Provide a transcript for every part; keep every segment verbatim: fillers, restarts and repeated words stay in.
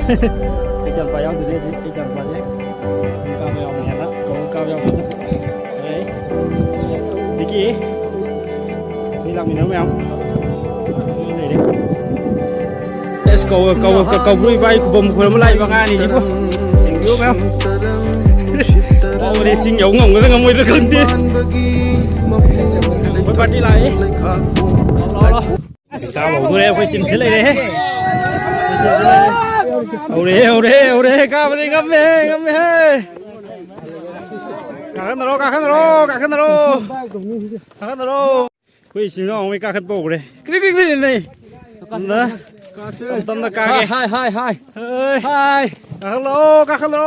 ꯑꯩ ꯏꯆꯥꯅꯨꯄꯥ ꯌꯥꯎꯗ꯭ꯔꯗꯤ ꯑꯩ ꯏꯆꯥꯅꯨꯄꯥꯁꯦ ꯀꯥꯕ ꯌꯥꯎꯕꯅꯦꯅ ꯀꯧꯔ ꯀꯥꯕ ꯌꯥꯎꯕꯅꯦ꯫ ꯑꯗꯩ ꯕꯤꯀꯤ, ꯑꯩꯈꯣꯏ ꯂꯥꯛꯃꯤꯟꯅꯕ ꯃꯌꯥꯝ ꯂꯩꯔꯦ꯫ ꯑꯦꯁ, ꯀꯧ-, ꯀꯧ-, ꯀꯧ-, ꯀꯧꯕ꯭ꯔꯨ ꯏꯄꯥꯒꯤ ꯈꯨꯕꯝ ꯈꯣꯏꯔꯝꯕ ꯂꯥꯛꯏꯕ ꯑꯉꯥꯡꯅꯤꯁꯤꯕꯨ꯫ Thank you ꯃꯌꯥꯝ꯫ ꯋꯥꯕꯅꯦ, ꯆꯤꯡ ꯌꯧ ꯉꯝꯒꯗ꯭ꯔꯥ ꯉꯝꯃꯣꯏꯗ꯭ꯔꯥ ꯈꯪꯗꯦ꯫ ꯑꯩꯈꯣꯏ ꯄꯥꯔꯇꯤ ꯂꯥꯛꯑꯦ꯫ ꯂꯥꯛꯑꯣ, ꯂꯥꯛꯑꯣ꯫ ꯆꯥꯕ ꯍꯧꯗꯣꯔꯦ, ꯑꯩꯈꯣꯏ ꯇꯤꯝꯁꯦ ꯂꯩꯔꯦꯍꯦ꯫ ꯍꯧꯔꯦ, ꯍꯧꯔꯦ, ꯍꯧꯔꯦ, ꯀꯥꯕꯗꯤ ꯉꯝꯃꯦ, ꯉꯝꯃꯦ꯫ ꯀꯥꯈꯠꯅꯔꯣ, ꯀꯥꯈꯠꯅꯔꯣ, ꯀꯥꯈꯠꯅꯔꯣ꯫ ꯀꯥꯈꯠꯅꯔꯣ꯫ ꯑꯩꯈꯣꯏ ꯏꯆꯤꯟ ꯏꯅꯥꯎ ꯉꯩ ꯀꯥꯈꯠꯄ ꯍꯧꯔꯦ꯫ ꯀ꯭ꯔꯤꯛ ꯀ꯭ꯔꯤꯛ ꯀ꯭ꯔꯤꯛ ꯏꯟꯅꯩ꯫ ꯇꯞꯅ, ꯇꯞꯅ ꯀꯥꯒꯦ꯫ ꯍꯥꯏ, ꯍꯥꯏ, ꯍꯥꯏ꯫ ꯍꯣꯏ꯫ ꯍꯥꯏ꯫ ꯀꯥꯈꯠꯂꯣ, ꯀꯥꯈꯠꯂꯣ꯫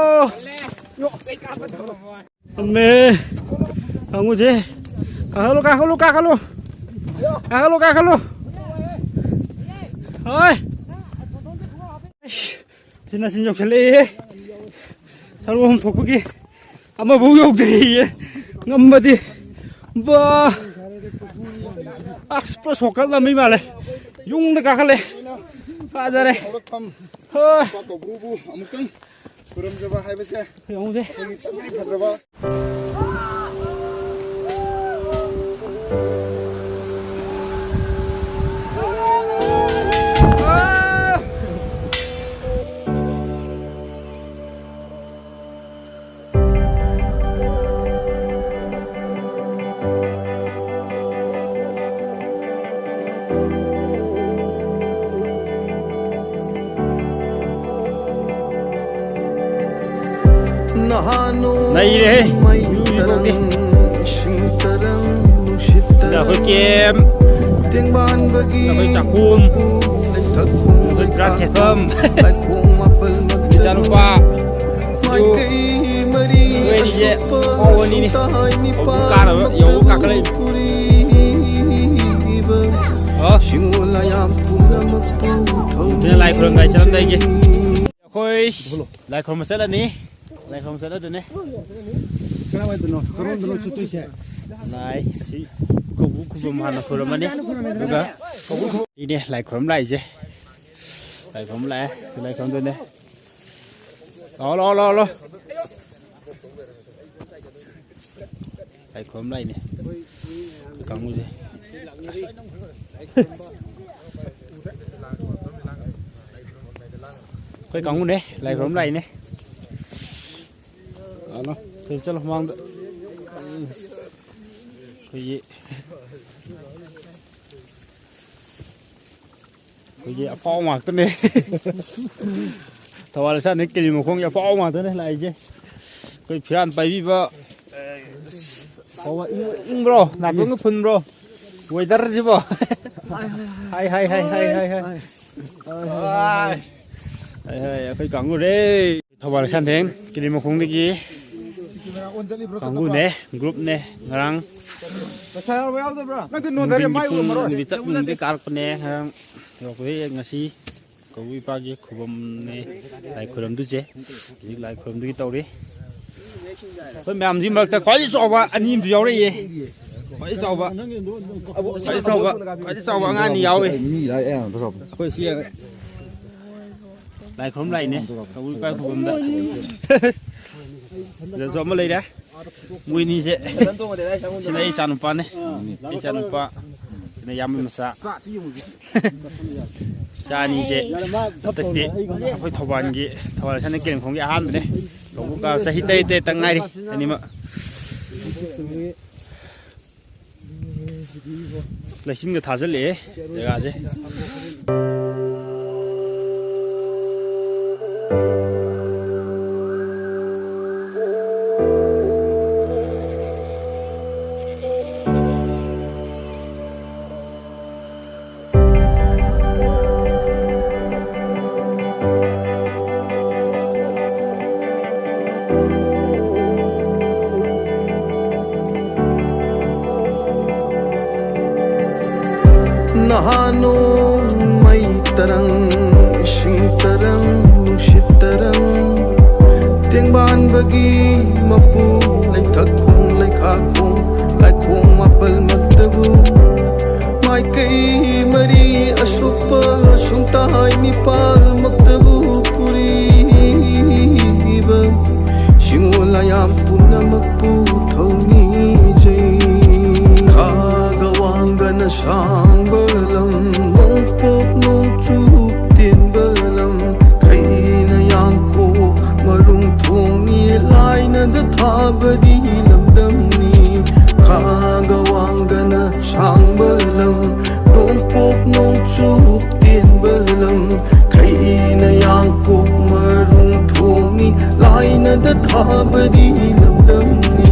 ꯊꯝꯃꯦ꯫ ꯀꯥꯡꯕꯨꯁꯦ꯫ ꯀꯥꯈꯠꯂꯨ, ꯀꯥꯈꯠꯂꯨ, ꯀꯥꯈꯠꯂꯨ꯫ ꯀꯥꯈꯠꯂꯨ, ꯀꯥꯈꯠꯂꯨ꯫ ꯍꯣꯏ꯫ ꯑꯩꯁ, ꯎꯆꯤꯟ ꯅꯥꯆꯤꯟ ꯌꯧꯁꯜꯂꯛꯑꯦ꯫ ꯁꯔꯨ ꯑꯍꯨꯝ ꯊꯣꯛꯄꯒꯤ ꯑꯃꯐꯥꯎ ꯌꯧꯗ꯭ꯔꯤꯌꯦ꯫ ꯉꯝꯕꯗꯤ꯫ ꯕꯥ꯫ ꯑꯁ, ꯄꯨꯔꯥ ꯁꯣꯔꯠꯀꯠ ꯂꯝꯕꯤ ꯃꯥꯜꯂꯦ꯫ ꯌꯨꯡꯗ ꯀꯥꯈꯠꯂꯦ꯫ ꯐꯖꯔꯦ꯫ ꯍꯧꯔꯛꯐꯝ ꯍꯣꯏ꯫ ꯏꯄꯥ ꯀꯧꯕ꯭ꯔꯨꯕꯨ ꯑꯃꯨꯛꯇꯪ ꯈꯨꯔꯨꯝꯖꯕ ꯍꯥꯏꯕꯁꯦ ꯌꯦꯡꯉꯨꯁꯦ꯫ ꯑꯩꯈꯣꯏꯒꯤ ꯇꯉꯥꯏ ꯐꯗ꯭ꯔꯕ꯫ ꯅꯩꯔꯦꯍꯦ꯫ ꯁꯤꯗ ꯑꯩꯈꯣꯏ ꯀꯦꯝ, ꯑꯩꯈꯣꯏ ꯆꯥꯛꯈꯨꯝ, ꯑꯩꯈꯣꯏ ꯕ꯭ꯔꯥꯟ ꯊꯦꯠꯐꯝ, ꯏꯆꯥꯅꯨꯄꯥ, ꯁꯤꯁꯨ ꯑꯩꯈꯣꯏ ꯑꯅꯤꯁꯦ ꯄꯥꯎ ꯑꯅꯤꯅꯤ꯫ ꯍꯧꯖꯤꯛ ꯀꯥꯔꯕ ꯌꯧꯕ ꯀꯥꯈꯠꯂꯛꯏ꯫ ꯑꯣ꯫ ꯁꯤꯅ ꯂꯥꯏ ꯈꯨꯔꯨꯝꯕ ꯆꯠꯂꯝꯗꯥꯏꯒꯤ꯫ ꯑꯩꯈꯣꯏ ꯂꯥꯏ ꯈꯨꯔꯨꯝꯕ ꯆꯠꯂꯅꯤ꯫ ꯂꯥꯏ ꯈꯨꯔꯨꯝꯕ ꯆꯠꯂꯗꯣꯏꯅꯦ꯫ ꯀꯗꯥꯏꯋꯥꯏꯗꯅꯣ? ꯀꯔꯣꯝꯗꯅꯣ ꯆꯠꯇꯣꯏꯁꯦ? ꯂꯥꯏ ꯁꯤ ꯀꯧꯕ꯭ꯔꯨ ꯈꯨꯕꯝ ꯍꯥꯟꯅ ꯈꯨꯔꯨꯝꯃꯅꯤ꯫ ꯑꯗꯨꯒ ꯏꯅꯦ ꯂꯥꯏ ꯈꯨꯔꯨꯝ ꯂꯥꯛꯏꯁꯦ꯫ ꯂꯥꯏ ꯈꯨꯔꯨꯝ ꯂꯥꯛꯑꯦ꯫ ꯁꯤ ꯂꯥꯏ ꯈꯨꯔꯨꯝꯗꯣꯏꯅꯦ꯫ ꯂꯥꯛꯑꯣ, ꯂꯥꯛꯑꯣ, ꯂꯥꯛꯑꯣ, ꯂꯥꯛꯑꯣ꯫ ꯂꯥꯏ ꯈꯨꯔꯨꯝ ꯂꯥꯛꯏꯅꯦ꯫ ꯑꯩꯈꯣꯏ ꯀꯥꯡꯕꯨꯁꯦ꯫ ꯑꯩꯈꯣꯏ ꯀꯥꯡꯕꯨꯅꯦ꯫ ꯂꯥꯏ ꯈꯨꯔꯨꯝ ꯂꯥꯛꯏꯅꯦ꯫ ꯆꯠꯂꯣ, ꯆꯠꯂꯣ ꯃꯃꯥꯡꯗ꯫ ꯑꯩꯈꯣꯏꯒꯤ ꯑꯩꯈꯣꯏꯒꯤ ꯑꯐꯥꯎꯕ ꯉꯥꯛꯇꯅꯦ꯫ ꯊꯧꯕꯥꯜ ꯂꯩꯁꯥꯡꯊꯦꯝ ꯀꯦꯂꯤ ꯃꯈꯣꯡꯒꯤ ꯑꯐꯥꯎꯕ ꯉꯥꯛꯇꯅꯦ ꯂꯥꯛꯏꯁꯦ꯫ ꯑꯩꯈꯣꯏ ꯐꯤꯔꯥꯟ ꯄꯥꯏꯕꯤꯕ꯫ ꯐꯥꯎꯕ ꯏꯪ-, ꯏꯪꯕ꯭ꯔꯣ? ꯅꯥꯇꯣꯟꯒ ꯐꯨꯟꯕ꯭ꯔꯣ? ꯋꯦꯗꯔꯁꯤꯕꯣ? ꯍꯥꯏ, ꯍꯥꯏ, ꯍꯥꯏ, ꯍꯥꯏ, ꯍꯥꯏ, ꯍꯥꯏ꯫ ꯍꯥꯏ, ꯍꯥꯏ, ꯑꯩꯈꯣꯏ ꯀꯥꯡꯕꯨꯔꯦ꯫ ꯊꯧꯕꯥꯜ ꯂꯩꯁꯥꯡꯊꯦꯝ ꯀꯦꯂꯤ ꯃꯈꯣꯡꯗꯒꯤ ꯀꯥꯡꯕꯨꯅꯦ, ꯒ꯭ꯔꯨꯞꯅꯦ꯫ ꯉꯔꯥꯡ ꯄꯩꯁꯥ ꯌꯥꯎꯕ ꯌꯥꯎꯗꯕ꯭ꯔꯥ? ꯅꯪꯗꯤ ꯅꯣꯟꯊꯔꯦ, ꯅꯨꯡꯊꯤꯟꯒꯤ ꯃꯥꯏ ꯄꯨꯡ ꯎꯔꯝꯃꯔꯣꯏ꯫ ꯅꯨꯃꯤꯠ ꯆꯠ-, ꯅꯨꯡꯊꯤꯟꯗꯤ ꯀꯥꯔꯛꯄꯅꯦ꯫ ꯉꯔꯥꯡ ꯌꯧꯔꯛꯄꯗꯒꯤ ꯉꯁꯤ ꯀꯧꯕ ꯏꯄꯥꯒꯤ ꯈꯨꯕꯝꯅꯦ ꯂꯥꯏ ꯈꯨꯔꯝꯗꯨꯁꯦ꯫ ꯍꯧꯖꯤꯛ ꯂꯥꯏ ꯈꯨꯔꯝꯗꯨꯒꯤ ꯇꯧꯔꯤ꯫ ꯑꯩꯈꯣꯏ ꯃꯌꯥꯝꯁꯤ ꯃꯔꯛꯇ ꯈ꯭ꯋꯥꯏꯗꯒꯤ ꯆꯥꯎꯕ ꯑꯅꯤ ꯑꯃꯁꯨ ꯌꯥꯎꯔꯛꯏꯌꯦ꯫ ꯈ꯭ꯋꯥꯏꯗꯒꯤ ꯆꯥꯎꯕ, ꯈ꯭ꯋꯥꯏꯗꯒꯤ ꯆꯥꯎꯕ, ꯈ꯭ꯋꯥꯏꯗꯒꯤ ꯆꯥꯎꯕ ꯑꯉꯥꯡ ꯑꯅꯤ ꯌꯥꯎꯋꯦ꯫ ꯑꯩꯈꯣꯏ ꯁꯤ ꯂꯥꯏ ꯈꯨꯔꯨꯝ ꯂꯥꯛꯏꯅꯦ꯫ ꯇꯧꯕ ꯏꯄꯥ ꯈꯨꯕꯝꯗ꯫ ꯁꯤꯗꯁꯨ ꯑꯃ ꯂꯩꯔꯦ꯫ ꯃꯣꯏꯅꯤꯁꯦ꯫ ꯁꯤꯅ ꯑꯩ ꯏꯆꯥꯅꯨꯄꯥꯅꯦ꯫ ꯑꯩ ꯏꯆꯥꯅꯨꯄꯥ꯫ ꯁꯤꯅ ꯏꯌꯥꯝꯕ ꯃꯆꯥ꯫ ꯏꯆꯥ ꯑꯅꯤꯁꯦ ꯍꯟꯗꯛꯇꯤ ꯑꯩꯈꯣꯏ ꯊꯧꯕꯥꯜꯒꯤ, ꯊꯧꯕꯥꯜ ꯁꯅ ꯀꯦꯟꯈꯣꯡꯒꯤ ꯑꯍꯥꯟꯕꯅꯦ꯫ ꯂꯧꯕꯨꯛ ꯀꯥ ꯆꯍꯤ ꯇꯔꯦꯠ ꯇꯔꯦꯠꯇ ꯉꯥꯏꯔꯤ ꯑꯅꯤꯃꯛ꯫ ꯂꯩꯆꯤꯟꯒ ꯊꯥꯖꯤꯜꯂꯛꯑꯦ ꯖꯒꯥꯁꯦ꯫ ꯅꯍꯥ ꯅꯣꯡꯃꯩ ꯇꯔꯪ, ꯏꯁꯤꯡ ꯇꯔꯪ, ꯅꯨꯡꯁꯤꯠ ꯇꯔꯪ, ꯇꯦꯡꯕꯥꯟꯕꯒꯤ ꯃꯄꯨ, ꯂꯩꯊꯛ ꯈꯣꯡ, ꯂꯩꯈꯥ ꯈꯣꯡ, ꯂꯥꯏꯈꯣꯡ ꯃꯥꯄꯜꯃꯛꯇꯕꯨ ꯃꯥꯏꯀꯩ ꯃꯔꯤ ꯑꯁꯨꯞꯄ ꯁꯨꯡꯇꯥꯏ ꯃꯤꯄꯥꯜꯃꯛꯇꯕꯨ ꯄꯨꯔꯤꯕ ꯁꯤꯡꯉꯣ ꯂꯥꯌꯥꯝ ꯄꯨꯝꯅꯃꯛꯄꯨ ꯊꯧꯅꯤꯖꯩ꯫ ꯈꯥꯒ ꯋꯥꯡꯒꯅ ꯁꯥꯡꯕ ꯂꯝ, ꯅꯣꯡꯄꯣꯛ ꯅꯣꯡꯆꯨꯞ ꯇꯦꯟꯕ ꯂꯝ, ꯈꯩꯅ ꯌꯥꯡꯀꯣꯛ ꯃꯔꯨꯡ ꯊꯣꯡꯉꯤ, ꯂꯥꯏꯅꯗ ꯊꯥꯕꯗꯤ ꯂꯝꯗꯝꯅꯤ꯫ ꯈꯥꯒ ꯋꯥꯡꯒꯅ ꯁꯥꯡꯕ ꯂꯝ, ꯅꯣꯡꯄꯣꯛ ꯅꯣꯡꯆꯨꯞ ꯇꯦꯟꯕ ꯂꯝ, ꯈꯩꯅ ꯌꯥꯡꯀꯣꯛ ꯃꯔꯨꯡ ꯊꯣꯡꯉꯤ, ꯂꯥꯏꯅꯗ ꯊꯥꯕꯗꯤ ꯂꯝꯗꯝꯅꯤ꯫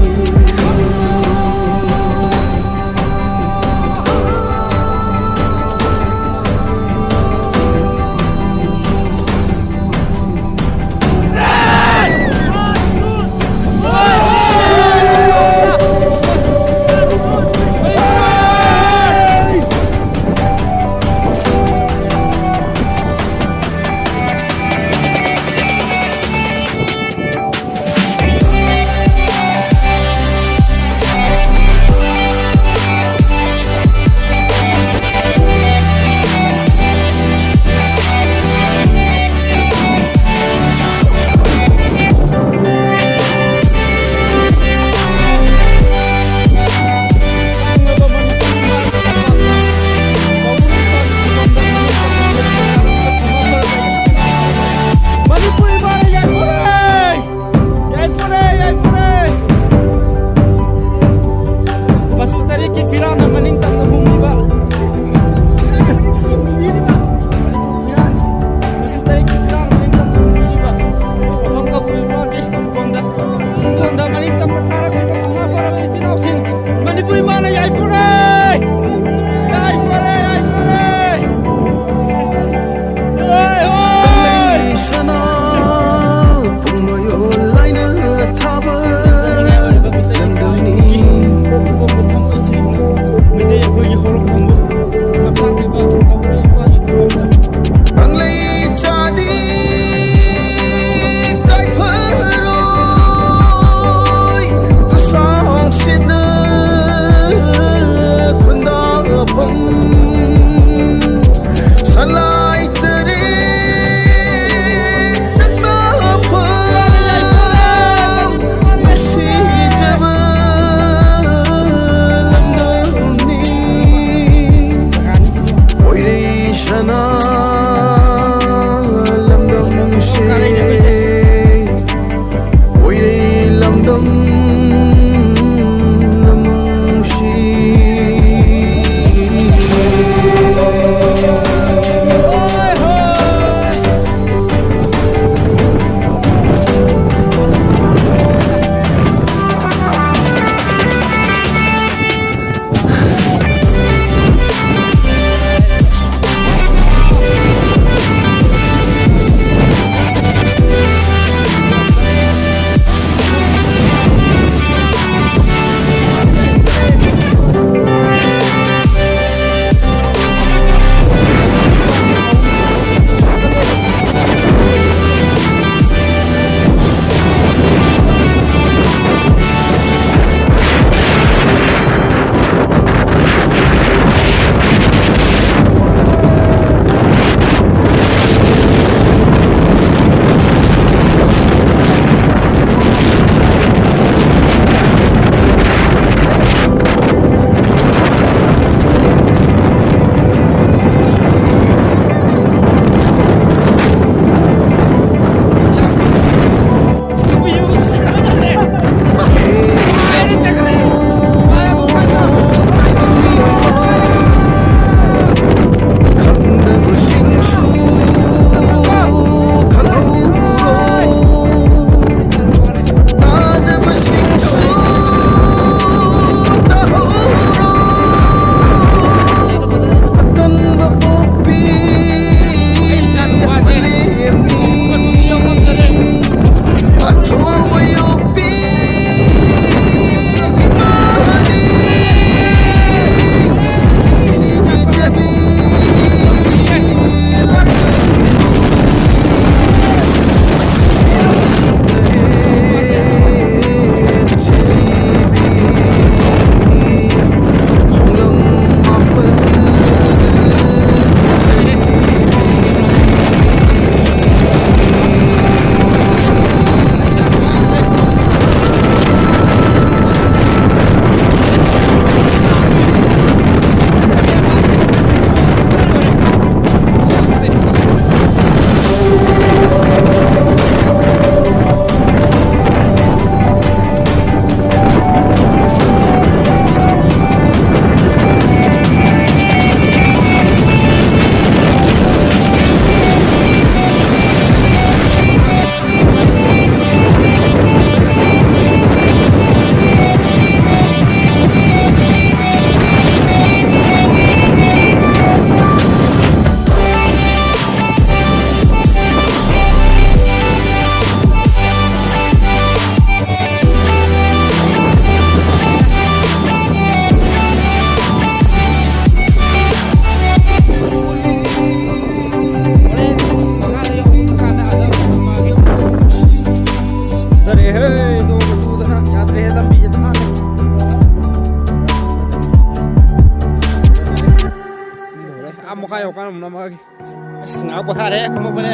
ꯀꯥꯟꯅꯕ ꯅꯝꯃꯛꯑꯒꯦ꯫ ꯑꯁ, ꯉꯥꯏꯍꯥꯛ ꯄꯣꯊꯥꯔꯦ, ꯀꯨꯝꯃꯛꯄꯅꯦ꯫